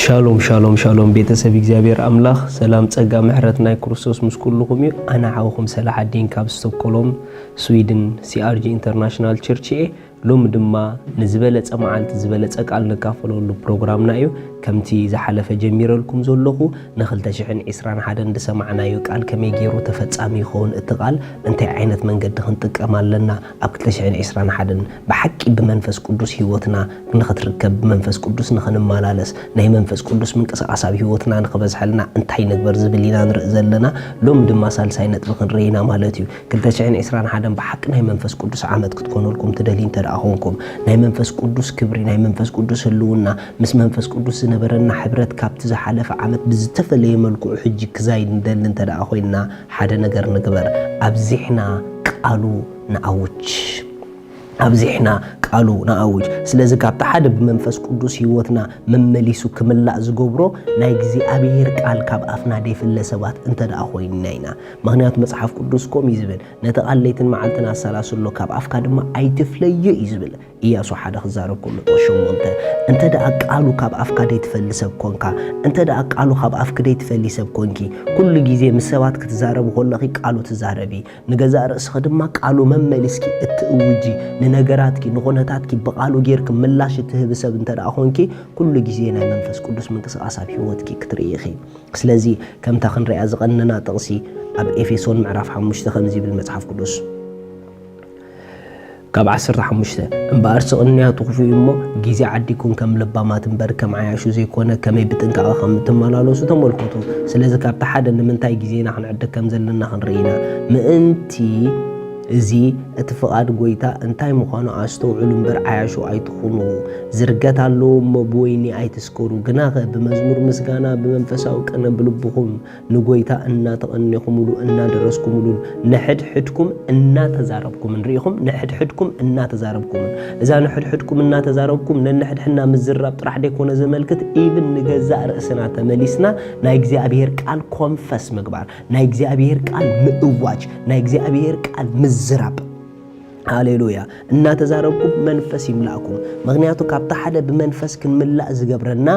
ሻሎም ሻሎም ሻሎም፣ ቤተሰብ እግዚኣብሔር ኣምላኽ ሰላም ጸጋ ምሕረት ናይ ክርስቶስ ምስ ኩልኹም እዩ። ኣነ ሓውኹም ሰላሓዲን ካብ ስቶኮሎም ስዊድን፣ ሲኣርጂ ኢንተርናሽናል ቸርች እየ። ሎሚ ድማ ንዝበለጸ መዓልቲ ዝበለጸ ቃል ንካፈለሉ ፕሮግራምና እዩ። ከምቲ ዝሓለፈ ጀሚረልኩም ዘለኹ፣ ን2021 ዝሰማዕናዮ ቃል ከመይ ገይሩ ተፈጻሚ ይኸውን፣ እቲ ቃል እንታይ ዓይነት መንገዲ ክንጥቀም ኣለና፣ ኣብ 2021 ብሓቂ ብመንፈስ ቅዱስ ህይወትና ንኽትርከብ፣ ብመንፈስ ቅዱስ ንኽንመላለስ፣ ናይ መንፈስ ቅዱስ ምንቅስቃስ ኣብ ህይወትና ንኽበዝሐልና እንታይ ንግበር ዝብል ኢና ንርኢ ዘለና። ሎሚ ድማ ሳልሳይ ነጥቢ ክንርኢ ኢና ማለት እዩ። 2021 ብሓቂ ናይ መንፈስ ቅዱስ ዓመት ክትኮነልኩም ትደልዩ እንተ ደኣ ኾንኩም፣ ናይ መንፈስ ቅዱስ ክብሪ፣ ናይ መንፈስ ቅዱስ ህልውና፣ ምስ መንፈስ ቅዱስ ዝነበረና ሕብረት ካብቲ ዝሓለፈ ዓመት ብዝተፈለየ መልክዑ ሕጂ ክዛይድ ንደሊ እንተ ደኣ ኮይንና፣ ሓደ ነገር ንግበር። ኣብዚሕና ቃሉ ንኣውጅ። ኣብዚሕና ቃሉ ንኣውጅ። ስለዚ ካብቲ ሓደ ብመንፈስ ቅዱስ ህይወትና መመሊሱ ክምላእ ዝገብሮ ናይ እግዚኣብሔር ቃል ካብ ኣፍና ደይፍለ ሰባት እንተ ደኣ ኮይንና ኢና። ምኽንያቱ መጽሓፍ ቅዱስ ከምኡ እዩ ዝብል፣ "ነቲ ቃል ለይትን መዓልትን ኣሰላስሎ፣ ካብ ኣፍካ ድማ ኣይትፍለዮ" እዩ ዝብል። ኢያሱ ሓደ ክዛረብ ከሎ ቁጥሪ ሸሞንተ፣ እንተ ደኣ ቃሉ ካብ ኣፍካ ደይትፈሊ ሰብ ኮንካ፣ እንተ ደኣ ቃሉ ካብ ኣፍኪ ደይትፈሊ ሰብ ኮንኪ፣ ኩሉ ግዜ ምስ ሰባት ክትዛረቢ ከለኺ ቃሉ ትዛረቢ፣ ንገዛእ ርእስኺ ድማ ቃሉ መመሊስኪ እትእውጂ፣ ንነገራትኪ፣ ንኹነታትኪ ብቃሉ ጌርኪ ምላሽ እትህቢ ሰብ እንተ ደኣ ኾንኪ፣ ኩሉ ግዜ ናይ መንፈስ ቅዱስ ምንቅስቃስ ኣብ ህይወትኪ ክትርኢ ኢኺ። ስለዚ ከምታ ክንሪኣ ዝቐነና ጥቕሲ ኣብ ኤፌሶን ምዕራፍ ሓሙሽተ ከምዚ ይብል መጽሓፍ ቅዱስ። ካብ ዓሰርተ ሓሙሽተ፣ "እምበኣር ስቕንያቱ ክፉእ እዩ እሞ፣ ግዜ ዓዲግኩም ከም ለባማት እምበር ከም ዓያሹ ዘይኮነ፣ ከመይ ብጥንቃቐ ከም እትመላለሱ ተመልከቱ። ስለዚ ካብቲ ሓደ ንምንታይ ግዜና ክንዕድግ ከም ዘለና ክንርኢ ኢና። ምእንቲ እዚ እቲ ፍቓድ ጐይታ እንታይ ምዃኑ ኣስተውዕሉ እምበር ዓያሹ ኣይትኹኑ። ዝርገት ኣለዎ እሞ ብወይኒ ኣይትስከሩ፣ ግናኸ ብመዝሙር ምስጋና፣ ብመንፈሳዊ ቅነ ብልብኹም ንጎይታ እናተቐኔኹምሉ እናደረስኩምሉን ንሕድሕድኩም እናተዛረብኩምን፣ ርኢኹም፣ ንሕድሕድኩም እናተዛረብኩምን። እዛ ንሕድሕድኩም እናተዛረብኩም ነንሕድሕና ምዝራብ ጥራሕ ደይኮነ ዘመልክት፣ ኢቭን ንገዛእ ርእስና ተመሊስና ናይ እግዚኣብሔር ቃል ኮንፈስ ምግባር፣ ናይ እግዚኣብሔር ቃል ምእዋጅ፣ ናይ እግዚኣብሔር ቃል ምዝራብ። ሃሌሉያ። እናተዛረብኩም መንፈስ ይምላእኩም። ምኽንያቱ ካብቲ ሓደ ብመንፈስ ክንምላእ ዝገብረና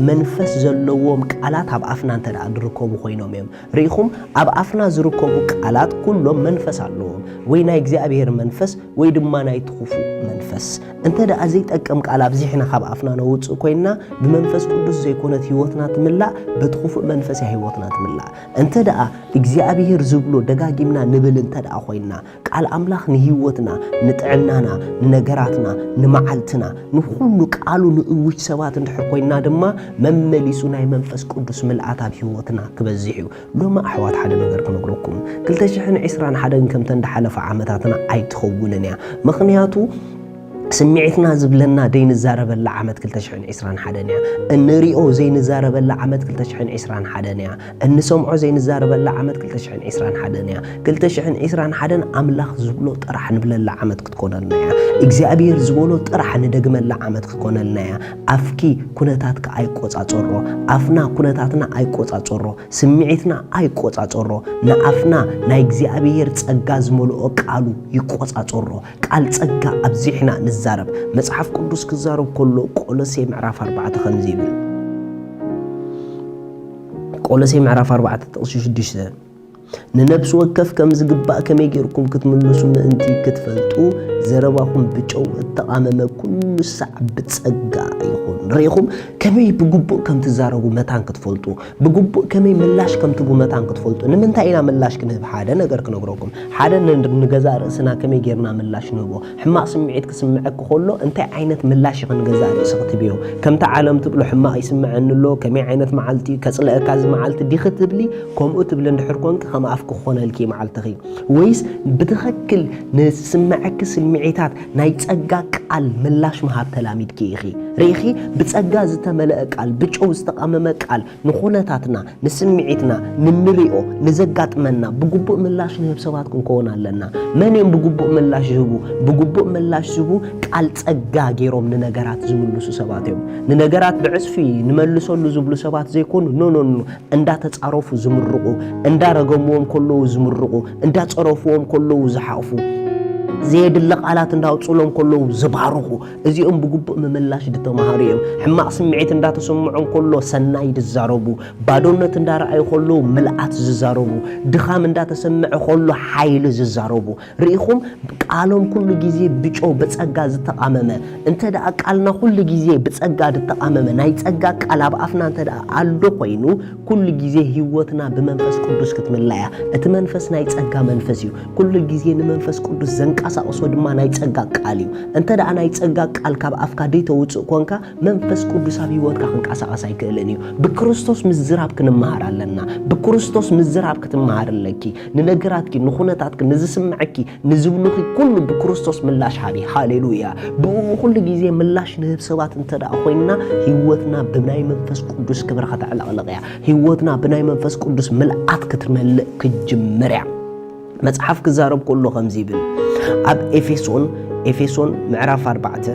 መንፈስ ዘለዎም ቃላት ኣብ ኣፍና እንተ ደኣ ዝርከቡ ኮይኖም እዮም። ርኢኹም፣ ኣብ ኣፍና ዝርከቡ ቃላት ኩሎም መንፈስ ኣለዎም። ወይ ናይ እግዚኣብሔር መንፈስ ወይ ድማ ናይ ትኹፉእ መንፈስ። እንተ ደኣ ዘይጠቅም ቃል ኣብዚሕና ካብ ኣፍና ነውጽእ ኮይንና፣ ብመንፈስ ቅዱስ ዘይኮነት ህይወትና ትምላእ፣ በቲ ክፉእ መንፈስ እያ ህይወትና ትምላእ። እንተ ደኣ እግዚኣብሔር ዝብሎ ደጋጊምና ንብል እንተ ደኣ ኮይንና፣ ቃል ኣምላኽ ንህይወትና፣ ንጥዕናና፣ ንነገራትና፣ ንመዓልትና፣ ንኹሉ ቃሉ ንእውጅ ሰባት እንድሕር ኮይንና ድማ፣ መመሊሱ ናይ መንፈስ ቅዱስ ምልኣት ኣብ ህይወትና ክበዝሕ እዩ። ሎሚ ኣሕዋት ሓደ ነገር ክነግረኩም፣ ክልተ ሽሕን ዕስራን ሓደን ከምተን ዝሓለፋ ዓመታትና ኣይትኸውንን እያ። ምኽንያቱ ስምዒትና ዝብለና ዘይንዛረበላ ዓመት ክልተ ሽሕን ዕስራን ሓደን እያ። እንሪኦ ዘይንዛረበላ ዓመት ክልተ ሽሕን ዕስራን ሓደን እያ። እንሰምዖ ዘይንዛረበላ ዓመት ክልተ ሽሕን ዕስራን ሓደን እያ። ክልተ ሽሕን ዕስራን ሓደን ኣምላኽ ዝብሎ ጥራሕ ንብለላ ዓመት ክትኮነልና እያ። እግዚኣብሔር ዝበሎ ጥራሕ ንደግመላ ዓመት ክትኮነልና እያ። ኣፍኪ ኩነታትካ ኣይቆጻጸሮ፣ ኣፍና ኩነታትና ኣይቆጻጸሮ፣ ስምዒትና ኣይቆጻጸሮ፣ ንኣፍና ናይ እግዚኣብሔር ጸጋ ዝመልኦ ቃሉ ይቆጻጸሮ። ቃል ጸጋ ኣብዚሕና ንዛረብ። መጽሓፍ ቅዱስ ክዛረብ ከሎ ቆሎሴ ምዕራፍ ኣርባዕተ ከምዚ ይብል። ቆሎሴ ምዕራፍ ኣርባዕተ ጥቕሲ ሽዱሽተ፣ "ንነፍሲ ወከፍ ከም ዝግባእ ከመይ ጌርኩም ክትምልሱ ምእንቲ ክትፈልጡ፣ ዘረባኹም ብጨው እተቓመመ ኩሉ ሳዕ ብጸጋ ይኹን።" ርኢኹም ከመይ ብግቡእ ከም ትዛረቡ መታን ክትፈልጡ፣ ብግቡእ ከመይ ምላሽ ከም ትህቡ መታን ክትፈልጡ። ንምንታይ ኢና ምላሽ ክንህብ? ሓደ ነገር ክነግረኩም። ሓደ ን-፣ ንገዛእ ርእስና ከመይ ጌርና ምላሽ ንህቦ? ሕማቕ ስምዒት ክስምዐኪ ከሎ እንታይ ዓይነት ምላሽ ኢኺ ንገዛእ ርእስኺ ትህብዮ? ከምቲ ዓለም ትብሎ ሕማቕ ይስምዐኒ ኣሎ፣ ከመይ ዓይነት መዓልቲ እዩ፣ ከጽልአካ እዚ መዓልቲ ዲኺ ትብሊ? ከምኡ ትብሊ እንድሕር ኮንኪ ከም ኣፍኪ ክኾነልኪ እዩ መዓልትኺ። ወይስ ብትኽክል ንስምዐኪ ስምዒታት ናይ ጸጋ ቃል ምላሽ ምሃብ ተላሚድኪ ኢኺ? ርኢኺ፣ ብጸጋ ዝተመልአ ቃል፣ ብጨው ዝተቓመመ ቃል ንኹነታትና፣ ንስምዒትና፣ ንንሪኦ፣ ንዘጋጥመና ብግቡእ ምላሽ ንህብ ሰባት ክንከውን ኣለና። መን እዮም ብግቡእ ምላሽ ዝህቡ? ብግቡእ ምላሽ ዝህቡ ቃል ጸጋ ገይሮም ንነገራት ዝምልሱ ሰባት እዮም። ንነገራት ብዕጽፊ ንመልሰሉ ዝብሉ ሰባት ዘይኮኑ፣ ኖ፣ ኖ፣ ኖ፣ እንዳተጻረፉ ዝምርቑ፣ እንዳረገምዎም ከለዉ ዝምርቑ፣ እንዳጸረፍዎም ከለዉ ዝሓቑፉ፣ ዘየድሊ ቃላት እንዳውፅሎም ከለዉ ዝባርኹ፣ እዚኦም ብግቡእ ምምላሽ ዝተማሃሩ እዮም። ሕማቕ ስምዒት እንዳተሰምዖም ከሎ ሰናይ ዝዛረቡ፣ ባዶነት እንዳረኣዩ ከለዉ ምልኣት ዝዛረቡ፣ ድኻም እንዳተሰምዐ ከሎ ሓይሊ ዝዛረቡ። ርኢኹም፣ ቃሎም ኩሉ ግዜ ብጨው ብጸጋ ዝተቓመመ። እንተ ደኣ ቃልና ኩሉ ግዜ ብጸጋ ዝተቓመመ፣ ናይ ጸጋ ቃል ኣብ ኣፍና እንተ ደኣ ኣሎ ኮይኑ፣ ኩሉ ግዜ ህይወትና ብመንፈስ ቅዱስ ክትምላ እያ። እቲ መንፈስ ናይ ጸጋ መንፈስ እዩ። ኩሉ ግዜ ንመንፈስ ቅዱስ ዘንቀሳቕሶ ድማ ናይ ጸጋ ቃል እዩ። እንተ ደኣ ናይ ጸጋ ቃል ካብ ኣፍካ ደይተውጽእ ኮንካ፣ መንፈስ ቅዱስ ኣብ ህይወትካ ክንቀሳቐስ ኣይክእልን እዩ። ብክርስቶስ ምዝራብ ክንመሃር ኣለና። ብክርስቶስ ምዝራብ ክትመሃር ኣለኪ። ንነገራትኪ፣ ንኹነታትኪ፣ ንዝስምዐኪ፣ ንዝብሉኺ ኩሉ ብክርስቶስ ምላሽ ሃቢ። ሃሌሉያ። ብእኡ ኩሉ ግዜ ምላሽ ንህብ ሰባት እንተ ደኣ ኮይንና፣ ህይወትና ብናይ መንፈስ ቅዱስ ክብሪ ከተዕለቕልቕ እያ። ህይወትና ብናይ መንፈስ ቅዱስ ምልኣት ክትመልእ ክትጅምር እያ። መጽሓፍ ክዛረብ ከሎ ከምዚ ይብል። ኣብ ኤፌሶን፣ ኤፌሶን ምዕራፍ ኣርባዕተ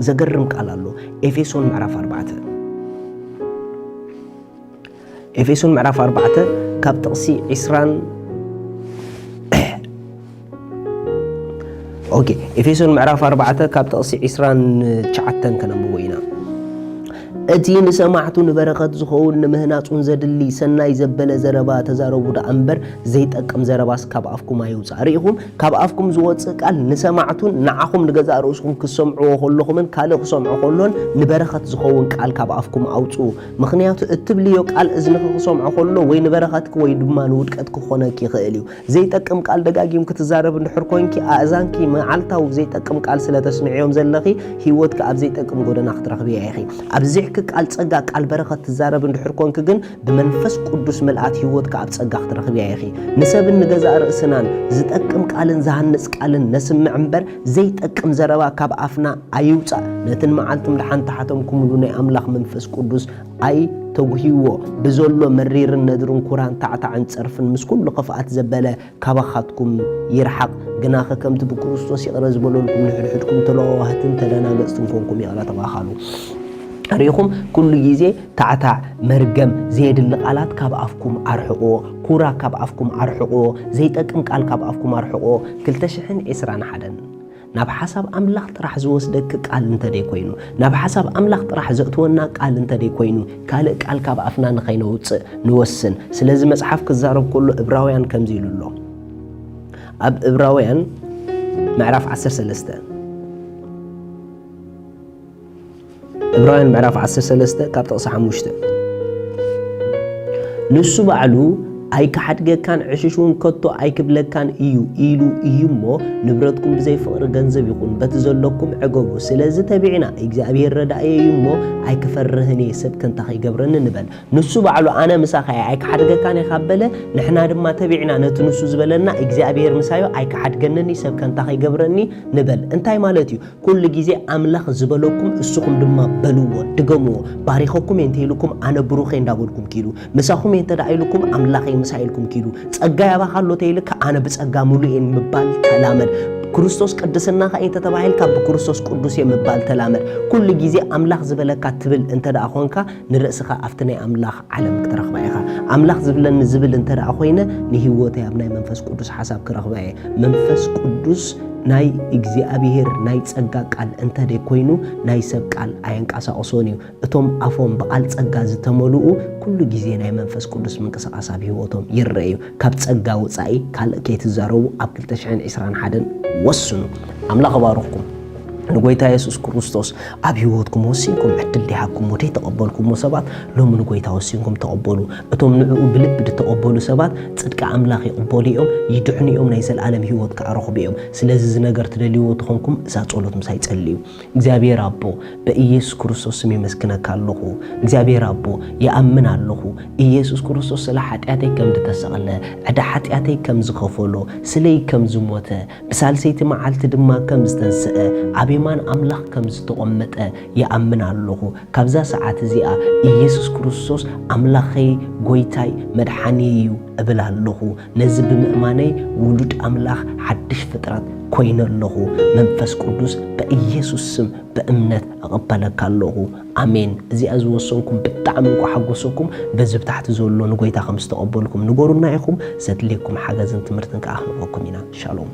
ዘገርም ቃል ኣሎ። ኤፌሶን ምዕራፍ ኣርባዕተ፣ ኤፌሶን ምዕራፍ ኣርባዕተ ካብ ጥቕሲ ዒስራን፣ ኦኬ፣ ኤፌሶን ምዕራፍ ኣርባዕተ ካብ ጥቕሲ ዒስራን ትሽዓተን ከነንብቦ ኢና። እቲ ንሰማዕቱ ንበረኸት ዝኸውን ንምህናጹን ዘድሊ ሰናይ ዘበለ ዘረባ ተዛረቡ ደኣ እምበር፣ ዘይጠቅም ዘረባስ ካብ ኣፍኩም ኣይውጻእ። ርኢኹም፣ ካብ ኣፍኩም ዝወጽእ ቃል ንሰማዕቱን ንዓኹም ንገዛእ ርእስኹም ክሰምዕዎ ከለኹምን ካልእ ክሰምዖ ከሎን ንበረኸት ዝኸውን ቃል ካብ ኣፍኩም ኣውጽኡ። ምኽንያቱ እትብልዮ ቃል እዝንኺ ክሰምዖ ከሎ ወይ ንበረኸትኪ ወይ ድማ ንውድቀትኪ ክኾነኪ ይኽእል እዩ። ዘይጠቅም ቃል ደጋጊምኪ ትዛረቢ እንድሕር ኮንኪ፣ ኣእዛንኪ መዓልታዊ ዘይጠቅም ቃል ስለ ተስምዕዮም ዘለኺ፣ ህይወትኪ ኣብ ዘይጠቅም ጎደና ክትረኽብያ ኢኺ። ኣብዚሕኪ ቃል ጸጋ፣ ቃል በረኸት ትዛረቢ እንድሕር ኮንኪ ግን፣ ብመንፈስ ቅዱስ ምልኣት ህይወትኪ ኣብ ጸጋ ክትረኽብያ ኢኺ። ንሰብን ንገዛእ ርእስናን ዝጠቅም ቃልን ዝሃንጽ ቃልን ነስምዕ እምበር፣ ዘይጠቅም ዘረባ ካብ ኣፍና ኣይውጻእ። ነትን መዓልትን ደሓን ተሓተምኩምሉ ናይ ኣምላኽ መንፈስ ቅዱስ ኣይተጉህይዎ። ብዘሎ መሪርን ነድርን ኩራን ታዕታዕን ጸርፍን ምስ ኩሉ ክፍኣት ዘበለ ካባኻትኩም ይርሓቕ። ግናኸ ከምቲ ብክርስቶስ ይቕረ ዝበለልኩም ንሕድሕድኩም ተለዋዋህትን ተደናገጽትን ኮንኩም ይቕረ ተባሃሉ። ርኢኹም፣ ኩሉ ግዜ ታዕታዕ፣ መርገም፣ ዘየድሊ ቃላት ካብ ኣፍኩም ኣርሕቕዎ። ኩራ ካብ ኣፍኩም ኣርሕቕዎ። ዘይጠቅም ቃል ካብ ኣፍኩም ኣርሕቕዎ። ክልተ ሽሕን ዕስራን ሓደን። ናብ ሓሳብ ኣምላኽ ጥራሕ ዝወስደኪ ቃል እንተ ደይ ኮይኑ፣ ናብ ሓሳብ ኣምላኽ ጥራሕ ዘእትወና ቃል እንተ ደይ ኮይኑ፣ ካልእ ቃል ካብ ኣፍና ንኸይነውጽእ ንወስን። ስለዚ መጽሓፍ ክዛረብ ከሎ እብራውያን ከምዚ ኢሉ ኣሎ። ኣብ እብራውያን ምዕራፍ ዓሰርተ ሰለስተ፣ እብራውያን ምዕራፍ ዓሰርተ ሰለስተ ካብ ጥቕሲ ሓሙሽተ፣ ንሱ ባዕሉ ኣይክሓድገካን ዕሽሽ እውን ከቶ ኣይክብለካን እዩ ኢሉ እዩ እሞ፣ ንብረትኩም ብዘይ ፍቕሪ ገንዘብ ይኹን በቲ ዘለኩም ዕገቡ። ስለዚ ተቢዕና፣ እግዚኣብሄር ረዳእየ እዩ እሞ ኣይክፈርህን እየ፣ ሰብ ከንታ ከይገብረኒ ንበል። ንሱ ባዕሉ ኣነ ምሳኻ እየ፣ ኣይክሓድገካን እየ ካብ በለ፣ ንሕና ድማ ተቢዕና ነቲ ንሱ ዝበለና እግዚኣብሄር ምሳዮ ኣይክሓድገንን እዩ፣ ሰብ ከንታ ከይገብረኒ ንበል። እንታይ ማለት እዩ? ኩሉ ግዜ ኣምላኽ ዝበለኩም እስኹም ድማ በልዎ፣ ድገምዎ። ባሪኸኩም እየ እንተ ኢሉኩም ኣነ ብሩኽ እየ እንዳበልኩም ኪዱ። ምሳኹም እየ እንተ ደኣ ኢሉኩም ኣምላኸይ ምሳይ ኢልኩም ኪዱ። ጸጋ ያባኻ ኣሎ ተይልካ ኣነ ብጸጋ ሙሉእ እየ ምባል ተላመድ። ክርስቶስ ቅድስናኻ እየ እንተ ተባሂልካ ብክርስቶስ ቅዱስ እየ ምባል ተላመድ። ኩሉ ግዜ ኣምላኽ ዝበለካ ትብል እንተ ደኣ ኾንካ ንርእስኻ ኣብቲ ናይ ኣምላኽ ዓለም ክትረኽባ ኢኻ። ኣምላኽ ዝብለኒ ዝብል እንተ ደኣ ኮይነ ንህይወተይ ኣብ ናይ መንፈስ ቅዱስ ሓሳብ ክረኽባ እየ። መንፈስ ቅዱስ ናይ እግዚኣብሄር ናይ ጸጋ ቃል እንተ ደይ ኮይኑ ናይ ሰብ ቃል ኣየንቀሳቕሶን እዩ። እቶም ኣፎም ብቓል ጸጋ ዝተመልኡ ኩሉ ግዜ ናይ መንፈስ ቅዱስ ምንቅስቓስ ኣብ ህይወቶም ይረአ እዩ። ካብ ጸጋ ወጻኢ ካልእ ከይትዛረቡ ኣብ ክልተ ሽሕን ዕስራን ሓደን ወስኑ። ኣምላኽ ይባርኽኩም። ንጎይታ የሱስ ክርስቶስ ኣብ ህይወትኩም ወሲንኩም ዕድል ዲሃብኩሞ ደይተቐበልኩሞ ሰባት ሎሚ ንጎይታ ወሲንኩም ተቐበሉ። እቶም ንዕኡ ብልቢ ዝተቐበሉ ሰባት ጽድቂ ኣምላኽ ይቕበሉ እዮም፣ ይድሕኑ እዮም፣ ናይ ዘለኣለም ህይወት ከኣ ረኽቡ እዮም። ስለዚ እዚ ነገር ትደልይዎ ተኾንኩም እዛ ጸሎት ምሳይ ጸልዩ። እግዚኣብሔር ኣቦ፣ በኢየሱስ ክርስቶስ ስም የመስግነካ ኣለኹ። እግዚኣብሔር ኣቦ፣ ይኣምን ኣለኹ። ኢየሱስ ክርስቶስ ስለ ሓጢኣተይ ከም ዝተሰቕለ፣ ዕዳ ሓጢኣተይ ከም ዝኸፈሎ፣ ስለይ ከም ዝሞተ፣ ብሳልሰይቲ መዓልቲ ድማ ከም ዝተንስአ፣ ኣብ የማን ኣምላኽ ከም ዝተቖመጠ ይኣምን ኣለኹ። ካብዛ ሰዓት እዚኣ ኢየሱስ ክርስቶስ ኣምላኸይ፣ ጐይታይ፣ መድሓኒይ እዩ እብል ኣለኹ። ነዚ ብምእማነይ ውሉድ ኣምላኽ ሓድሽ ፍጥረት ኮይነ ኣለኹ። መንፈስ ቅዱስ በኢየሱስ ስም ብእምነት እቕበለካ ኣለኹ። ኣሜን። እዚኣ ዝወሰንኩም ብጣዕሚ እንኳ ሓጎሰኩም። በዚ ብታሕቲ ዘሎ ንጐይታ ከም ዝተቐበልኩም ንገሩና ኢኹም። ዘድልየኩም ሓገዝን ትምህርትን ከኣ ክንበኩም ኢና። ሻሎም።